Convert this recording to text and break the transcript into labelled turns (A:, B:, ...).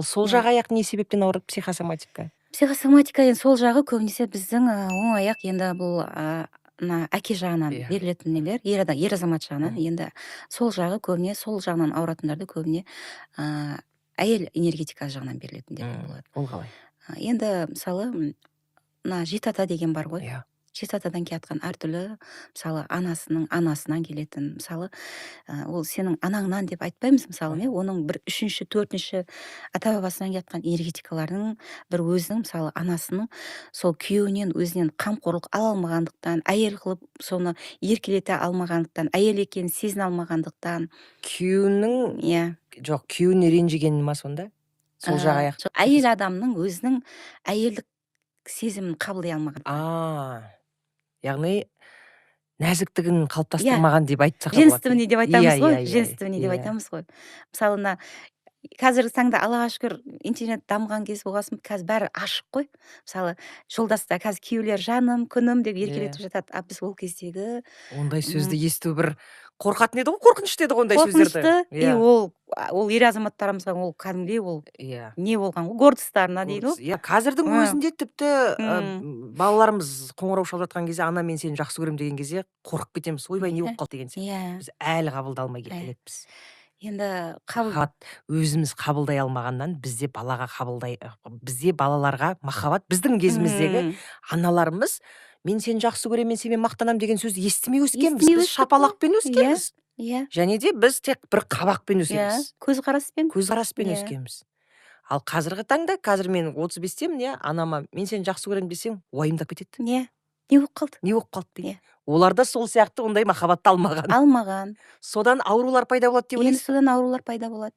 A: Сол
B: Иә.
A: жақ аяқ не себептен ауырады, психосоматика?
B: Психосоматика енді сол жағы көбінесе біздің оң аяқ енді бұл мына әке жағынан берілетін нелер, ер адам, ер азамат жағынан. Енді сол жағы көбіне, сол жағынан ауыратындарды көбіне әйел энергетикасы жағынан берілетіндер болады.
A: Ол қалай?
B: Енді мысалы, мына жеті ата деген бар ғой. Жеті атадан келатқан әртүрлі, мысалы, анасының анасынан келетін, мысалы, ол сенің анаңнан деп айтпаймыз, мысалы, не оның бір үшінші, төртінші ата бабасынан келатқан энергетикалардың бір өзінің, мысалы, анасының сол күйеуінен өзінен қамқорлық ала алмағандықтан, әйел қылып соны еркелете алмағандықтан, әйел екенін сезіне алмағандықтан.
A: Күйеуінің
B: Иә.
A: Жоқ, күйеуіне ренжігені ма сонда? Сол жақ аяқ.
B: Жоқ, әйел адамның өзінің әйелдік сезімін қабылдай алмағандықтан.
A: А, яғни нәзіктігін қалыптастырмаған деп айтсақ та болады.
B: Женственный деп айтамыз ғой,
A: иә, иә,
B: женственный деп айтамыз ғой. Мысалы, мына қазіргі таңда, Аллаға шүкір, интернет дамыған кез болған соң, қазір бәрі ашық қой. Мысалы, жолдастар қазір, күйеулер «жаным, күнім» деп еркелетіп жатады. А біз ол кездегі
A: Ондай сөзді есту бір қорқатын еді ғой, қорқынышты еді ғой ондай сөздерді.
B: Қорқынышты. И ол ер азаматтарымызға ол кәдімгідей ол
A: Иә.
B: не болған ғой, гордостарына дейді ғой.
A: Иә, қазірдің өзінде тіпті балаларымыз қоңырау шалып жатқан кезде, «Ана, мен сені жақсы көремін» деген кезде қорқып кетеміз, «Ойбай, не болып қалды?» деген сияқты. Біз әлі қабылдай алмай келеппіз.
B: Енді қабыл
A: Махаббат өзіміз қабылдай алмағаннан, бізде балаға қабылдай, бізде балаларға махаббат, біздің кезіміздегі аналарымыз «Мен сені жақсы көремін, мен сенімен мақтанамын» деген сөзді естімей өскенбіз.
B: Естімей
A: Біз
B: өстік қой.
A: шапалақпен өскенбіз. Және де біз тек бір қабақпен өсеміз.
B: Көзқараспен.
A: Көзқараспен өскенбіз. Ал қазіргі таңда, қазір мен 35-темін, иә, анама «Мен сені жақсы көремін» десең, уайымдап кетеді.
B: Не болып қалды?
A: Не болып қалды дейді. Олар да сол сияқты ондай махаббатты алмаған.
B: Алмаған.
A: Содан аурулар пайда болады деп
B: Енді
A: ойлайсыз?
B: содан аурулар пайда болады.